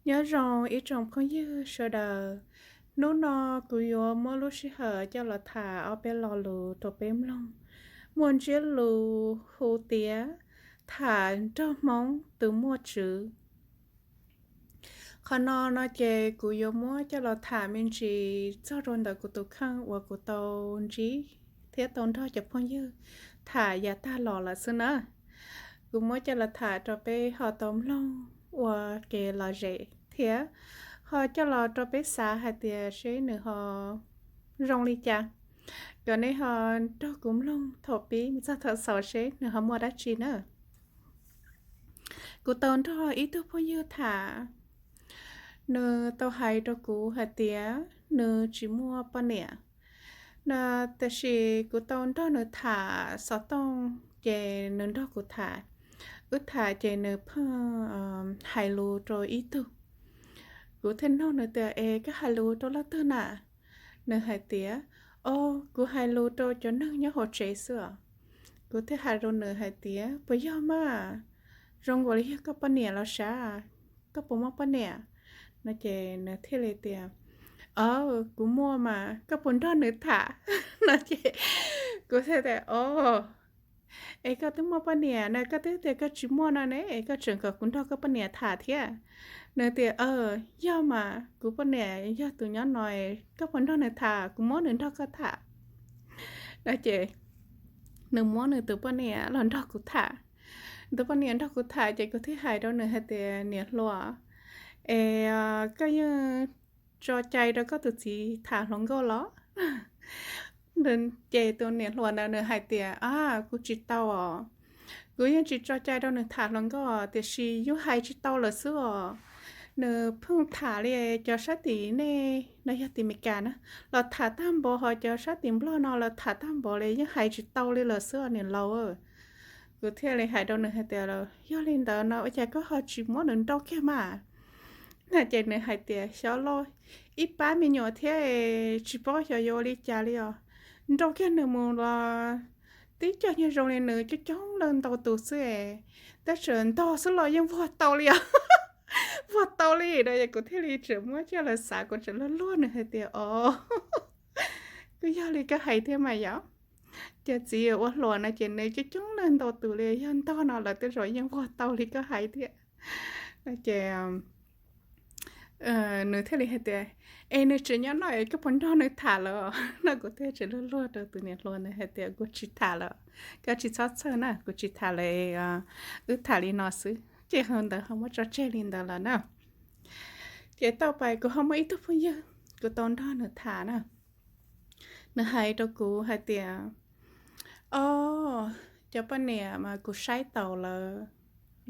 Nyob zoo ib tsoom phooj ywg sawv daws, hnub no kuv yuav muab lub sij hawm coj los tham ob peb lo lus rau peb mloog, muaj ntsiab lus hu tias tham nrog Hmoob tus muaj tswv. Qhov no no ces kuv yuav muab coj los tham me ntsis txog rau ntawm kuv tus kheej uas kuv tau ntsib thiab tau nrog cov phooj ywg tham yav tag los lawm xwb na. Kuv muab coj los tham rau peb ho tau mloog ua kev lom zem thiab ho coj los rau peb xav hais tias seb nws ho zoo li cas. Kom nej ho nrog kuv mloog thaum pib mus txog thaum xaus seb nws ho muaj dab tsi na. Kuv tau nrog ib tug phooj ywg tham, nws tau hais rau kuv hais tias nws tsis muaj poj niam no, tiam sis kuv tau nrog nws tham xov tooj ces nws nrog kuv tham. Wb tham ces nws pheej hais lus rau ib tug. Kuv thiaj nug nws tias, Es koj hais lus rau leej twg na? Nws hais tias, O, kuv hais lus rau cov neeg nyob hauv tsev xwb os. Kuv thiaj hais rau nws hais tias, Puas yog mas? Zoo nkaus li yog koj poj niam los sav, koj puas muaj poj niam? No ces nws thiaj li tias, O, kuv muaj mas, koj puas nrog nws tham? No ces kuv thiaj tias, O, es koj twb muaj poj niam na, koj twb tias koj tsis muaj no ne, es koj tseem kom kuv nrog koj poj niam tham thiab? Nws tias, Yog mas, kuv poj niam yog tus nyob no, koj puas nrog nws tham, kuv muab nws nrog koj tham? No ces nws muab nws tus poj niam los nrog kuv tham. Tus poj niam nrog kuv tham ces kuv thiaj hais rau nws hais tias, Niam hluas, es koj yeej tso cai rau koj tus txiv tham hluas nkauj los? Ces tus niam hluas ntawd nws hais tias, A, kuv tsis tau os. Kuv yeej tsis tso cai rau nws tham hluas nkauj, tiam sis yus hais tsis tau lawm xwb os. Nws pheej tham li cov sab tim nej no, yog tim Meskas na, los tham tag npaum, ho cov sab tim Nplog no los tham tag npaum li, yeej hais tsis tau li lawm xwb os niam laus. Kuv thiaj li hais rau nws hais tias, Yog li ntawd no ua cas koj ho tsis muab nws nrauj kiag mas? No ces nws hais tias, Xyov los, ib pab me nyuam thiab, tsis paub xyov yuav ua li cas li os. Nrauj kiag nws mus los tib co nyuag zoo li nws coob coob leej ntau tus xwb, tab sis ntog xwb los yeej vuag tau li os. Vuag tau li no es kuv thiaj li tseem muab coj los xav, kuv tseem luag luag nws hais tias, O, kuj yog li koj hais thiab mas yom. Cov txiv ua hluas no ces nws coob coob leej ntau tus li, yog ntog no lawv tej zaum yeej vuag tau li koj hais thiab. No ces nws thiaj li hais tias, Es nws tseem nyob no es koj puas nrog nws tham lawm? No kuv thiaj tseem luag luag rau tus niam hluas ntawd hais tias, Kuv tsis tham lawm, koj tsis txhob txhawj na, kuv tsis tham lawm, wb tham li no xwb. Ces hauv ntawd ho muab tso tseg li ntawd lawm na. Ces tau pais kuv ho muaj ib tug phooj ywg, kuv tau nrog nws tham na. Nws hais rau kuv hais tias, O, cov poj niam mas kuv saib taus lawm,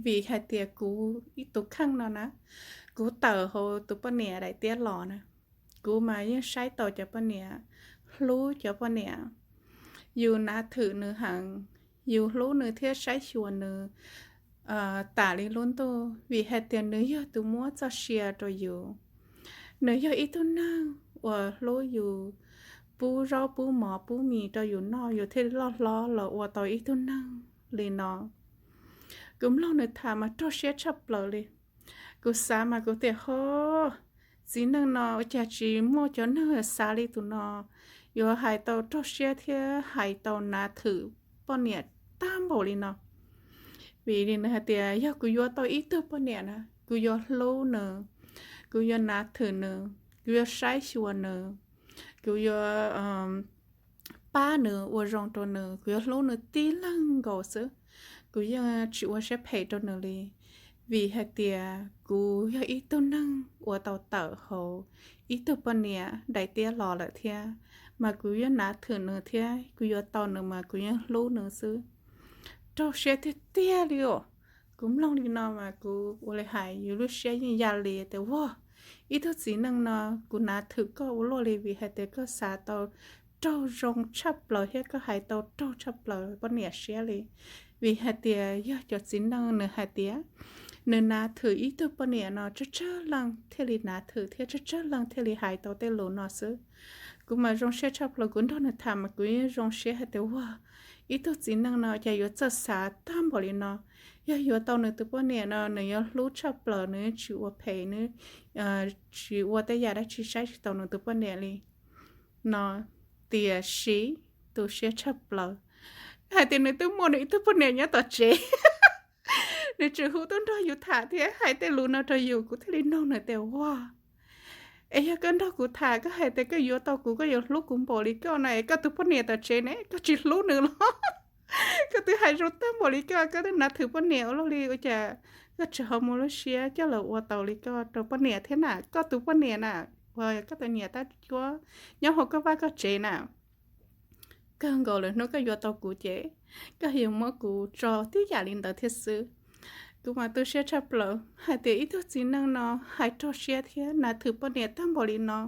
vim hais tias kuv ib tus kheej no na, kuv tawm hauv tus poj niam daim tiab los na, kuv mas yeej saib taus cov poj niam, hlub cov poj niam, yus nav thwm nws heev, yus hlub nws thiab saib xyuas nws tas li lub ntuj, vim hais tias nws yog tus muab txoj sia rau yus. Nws yog ib tug neeg uas hlub yus, pub zaub pub mov pub mis rau yus noj, yus thiaj li loj hlob los ua tau ib tug neeg li no. Kuv mloog nws tham mas raug siab tshaj plaws li. Kuv xav mas kuv tias, Ho, txiv neej no ua cas tsis muaj cov neeg xav li tus no, yuav hais tau raug siab thiab hais tau nav thwm poj niam tag npaum li no. Vim li nws hais tias yog kuv yuav tau ib tug poj niam na, kuv yuav hlub nws, kuv yuav nav thwm nws, kuv yuav saib xyuas nws, kuv yuav pab nws ua zoo rau nws, kuv yuav hlub nws tib leeg nkaus xwb. Kuv yeej tsis ua siab phem rau nws li, vim hais tias kuv yog ib tug neeg uas tau tawm hauv ib tug poj niam daim tiab los lawm thiab, mas kuv yuav nav thwm nws thiab kuv yuav tau nws mas kuv yeej hlub nws xwb. Raug siab tiag tiag li os. Kuv mloog li no mas kuv ua li hais yus lub siab yeej ya li tias, Ua, ib tug txiv neej no, kuv nav thwm koj ua luaj li, vim hais tias koj xav tau raug zoo tshaj plaws thiab koj hais tau raug tshaj plaws poj niam siab li. Vim hais tias yog cov txiv neej nws hais tias nws nav thwm ib tug poj niam no tsawg tsawg leej thiaj li nav thwm thiab tsawg tsawg leej thiaj li hais tau tej lus no xwb. Kuv mas zoo siab tshaj plaws, kuv nrog nws tham mas kuv yeej zoo siab hais tias ua, ib tug txiv neej no cas yuav txawj xav tag npaum li no. Yog yuav tau nws tus poj niam no nws yuav hlub tshaj plaws, nws tsis ua phem, nws tsis ua tej yam dab tsi saib tsis taus nws tus poj niam li no. Tiam sis tu siab tshaj plaws hais tias nws twb muaj nws ib tug poj niam nyob tom tsev. Nws tseem hu tuaj nrog yus tham thiab hais tej lus no rau yus, kuv thiaj li nug nws tias ua, es yog koj nrog kuv tham koj hais tias koj yuav tau kuv, koj yuav hlub kuv npaum li koj no es koj tus poj niam tom tsev ne koj tsis hlub nws los? Koj twb hais zoo tag npaum li koj, koj twb hnav thwm poj niam ua luaj li ua cas koj tseem ho muaj lub siab coj los ua tau li koj rau poj niam thiab na, koj tus poj niam na, uas koj tus niam tab cuab nyob hauv koj vaj koj tsev na. Kawg nkaus lawm, hnub koj yuav tau kuv ces koj yuav muab kuv tso tib yam li ntawd thiab xwb. Kuv mas tu siab tshaj plaws hais tias ib tug txiv neej no hais raug siab thiab hnav thwm poj niam tag npaum li no,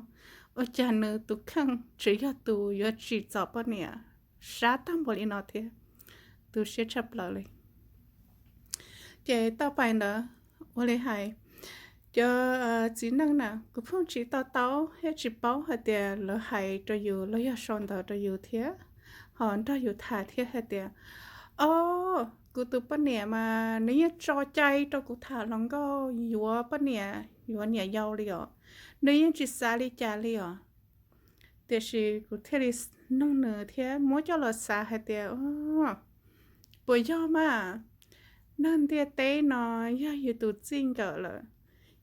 ua cas nws tus kheej tseem yog tus yuav tsim txom poj niam sab tag npaum li no thiab. Tu siab tshaj plaws li. Ces tau pais ntawd ua li hais, cov txiv neej na kuv pheej tsis to taub thiab tsis paub hais tias lawv hais rau yus los yog sau ntawv rau yus thiab ho nrog yus tham thiab hais tias, o, kuv tus poj niam mas nws yeej tso cai rau kuv tham hluas nkauj yuav poj niam yuav niam yau li os, nws yeej tsis xav li cas li os. Tiam sis kuv thiaj li nug nws thiab muab coj los xav hais tias, puas yog mas, neeg ntiaj teb no yog yus tus txij nkawm lawm,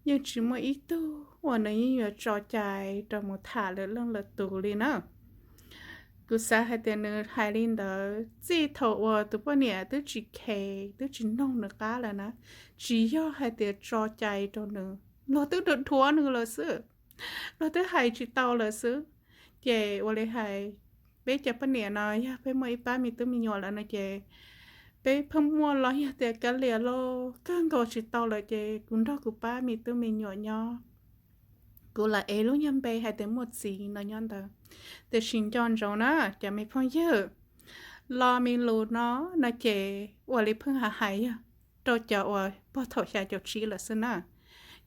yeej tsis muaj ib tug uas nws yeej yuav tso cai rau mus tham lwm leej lwm tus li na. Kuv xav hais tias nws hais li ntawd txij thaum uas tus poj niam twb tsis khes twb tsis noog nws qab lawm na, tsis yog hais tias tso cai rau nws, luag twb dhuav nws lawm xwb, luag twb hais tsis tau lawm xwb. Ces ua li hais, peb cov poj niam no yog peb muaj ib pab me tub me nyuam lawm no ces peb pheej muaj los yog tias kav liam los kawg nkaus tsis tau lawm ces kuv nrog kuv pab me tub me nyuam nyob, kuv lam ev lub nyuag npe hais tias Muaj Txiv no nyob ntawd. Tiam sis nco ntsoov na cov me phooj ywg, lo mi lus no no ces ua li pheej hais hais yog rau cov uas pog thaum xya caum tsib lawm xwb na.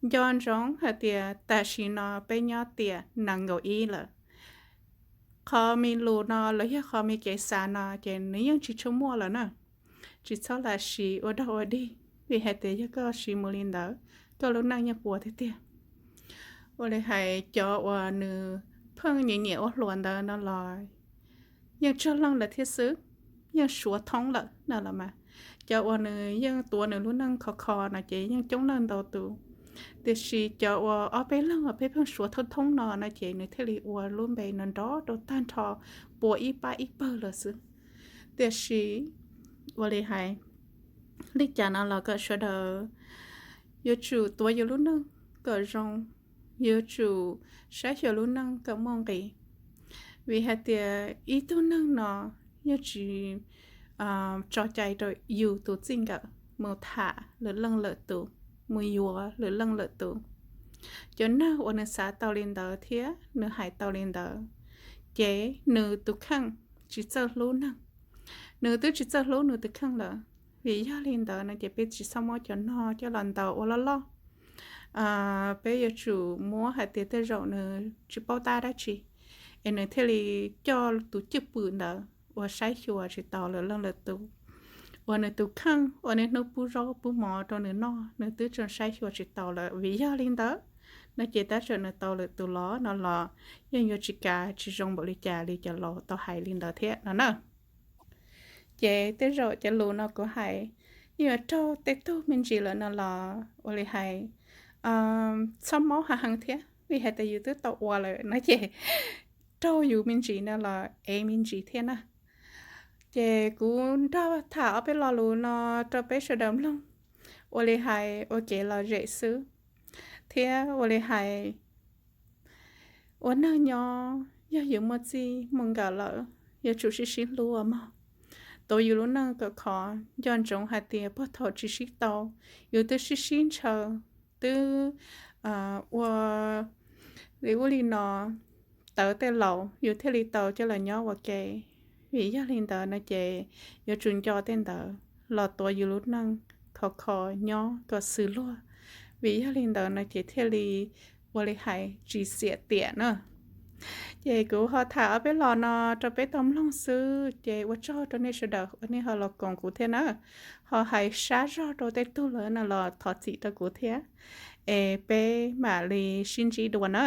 Nco ntsoov hais tias tam sim no peb nyob tiam nees nkaum ib lawm, qhov mi lus no los yog qhov mi kev xav no ces nws yeej tsis tshua muaj lawm na. Tsis txhob lam siv ua dog ua dig, vim hais tias yog koj siv mus li ntawd, koj lub neej yeej puas tiag tiag. Ua li hais cov uas nws pheej nyiam nyiam ua hluas ntawd no los yeej tsawg leej lawm thiab xwb, yeej suav thoob lawm na los mas. Cov uas nws yeej tuav nws lub neej khov kho no ces yeej coob leej ntau tus. Tiam sis cov uas ob peb leeg uas peb pheej suav thoob thoob no no ces nws thiaj li ua lub npe no nrov rau tag nrho puas ib pab ib pawg lawm xwb. Tiam sis ua li hais, li cas no los kom sawv daws yuav tsum tuav yus lub neej kom zoo, yuav tsum saib xyuas lub neej kom muaj nqis. Vim hais tias ib tug neeg no yeej tsis tso cai rau yus tus txij nkawm mus tham lwm leej lwm tus, mus yuav lwm leej lwm tus. Cov neeg uas nws xav tau li ntawd thiab nws hais tau li ntawd, ces nws tus kheej tsis txawj hlub neeg. Nws twb tsis txawj hlub nws tus kheej lawm. Vim yog li ntawd no ces peb tsis txhob muab cov no coj los ntaus ua loj loj. Peb yuav tsum muab hais tias tej zaum nws tsis paub tab dab tsi es nws thiaj li coj tus cwj pwm ntawd uas saib xyuas tsis tau lwm leej lwm tus, uas nws tus kheej uas niaj hnub pub zaub pub mov rau nws noj nws twb tseem saib xyuas tsis tau lawm. Vim yog li ntawd no ces tab txawm nws tau lwm tus los no los yeej yuav tsis kav tsis zoo npaum li cas li cov laus tau hais li ntawd thiab no na. Ces tej zaum cov lus no kuv hais yeej yuav raug tej tug me ntsis lawm no los ua li hais, txhob mob hav heev thiab, vim hais tias yus twb tau ua lawm no ces raug yus me ntsis no los ev me ntsis thiab na. Ces kuv nrog tham ob peb lo lus no rau peb sawv daws mloog, ua li hais ua kev lom zem xwb, thiab ua li hais ua neeg nyob yog yus muaj txij muaj nkawm lawm yuav tsum sib sib hlub ua mog. Tuav yus lub neej kom khov, nco ntsoov hais tias puag thaum tsis sib tau yus twb sib sib ntshaw, twb ua li ub li no, tawv tej laus yus thiaj li tau coj los nyob ua ke. Vim yog li ntawd no ces yuav tsum nco tej ntawd los tuav yus lub neej khov kho nyob kom xws luag. Vim yog li ntawd no ces thiaj li ua li hais tsis xiam tiam na. Ces kuv ho tham ob peb los no rau peb tau mloog xwb, ces ua tsaug rau nej sawv daws uas nej ho los koom kuv thiab na, ho hais sab zog rau tej tug lawm no los thov txim rau kuv thiab. Es peb mam li sib ntsib dua na.